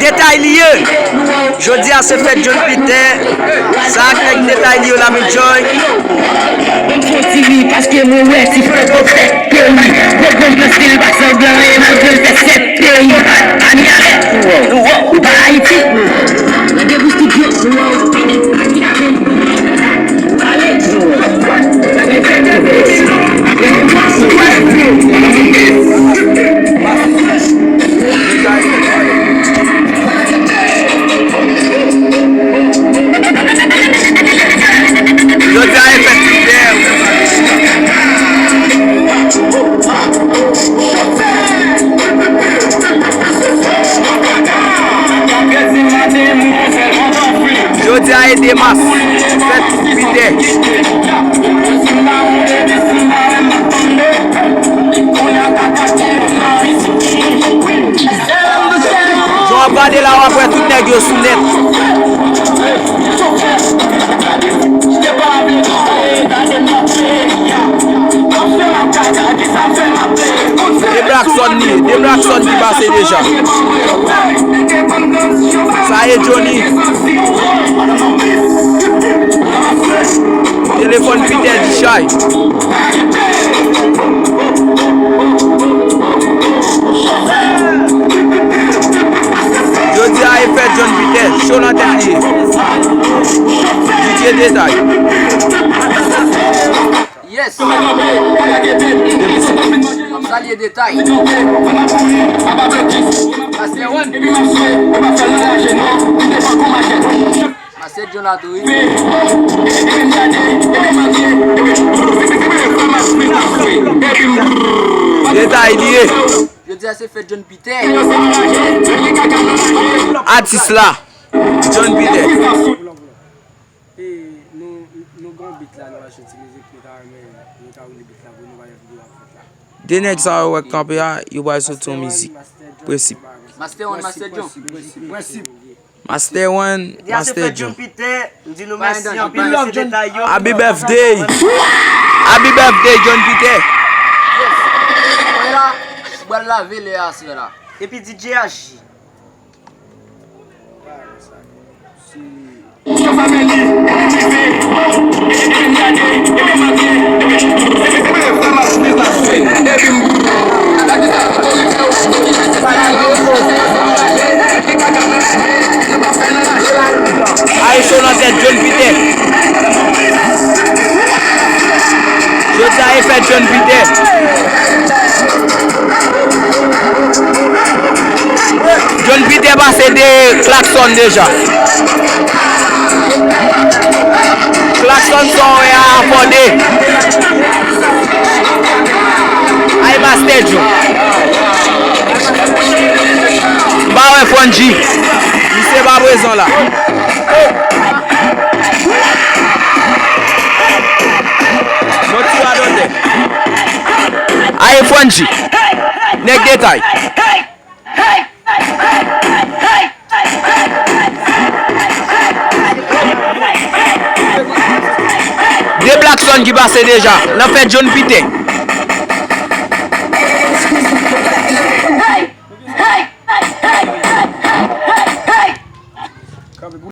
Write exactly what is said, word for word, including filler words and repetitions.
Detay li ye. Jodi a se fèt John Peter. Sa ak nèg Detay li yo la, men Joy. Mwen fon ti ri paske mwen wè ti frè pwofèt peyi. Gwo gwo nan stil pa sanblan e malgre l fè sèt peyi. Ani avèk nou, ou pa Ayiti. Nan debou stidyo nou, Ani avèk nou. Jodi a e fèt Peter. Jodi a e de mas, fèt Peter. Jan w ap gade la, w ap wè tout nèg yo sou nèt. De Blackson li ye, de Blackson ki pase deja. Sa e Johnny. Telefòn Peter di chay. Jodi a e fèt John Peter, cho nan tèt li ye. Didier Detay. Yes. Salye Detay. Pastè One. Pastè John la tou wi. Detay li ye. Jodi a se fèt John Peter. Atis la, John Peter. E nou, nou gen yon beat la, nou pral jwe ti mizik, nou ta renmen, nou ta woule beat la pou nou, pa gen videyo ap fèt la. De nèg sa yo wè k kanpe a, yo pral soti yon mizik. Prensip. Master One, Master John. Master One, Master John. Peter, m di nou mèsi anpil, mèsi detay yo. Happy birthday! Happy birthday, John Peter! Yes. Mwen la, m pral lave lè a, sè la. Epi D J Aji. Ay cho nan tèt John Peter. Jodi a e fèt John Peter. John Peter pase de Klaxon deja. Klaxon sa w wè a afòde. Ay Master Joe. M pa wè Fonji. Misye pa prezan la. Yon ti radòtè. Aye Fonji. Nèg Detay. De Blackson ki pase deja. Nan fèt John Peter.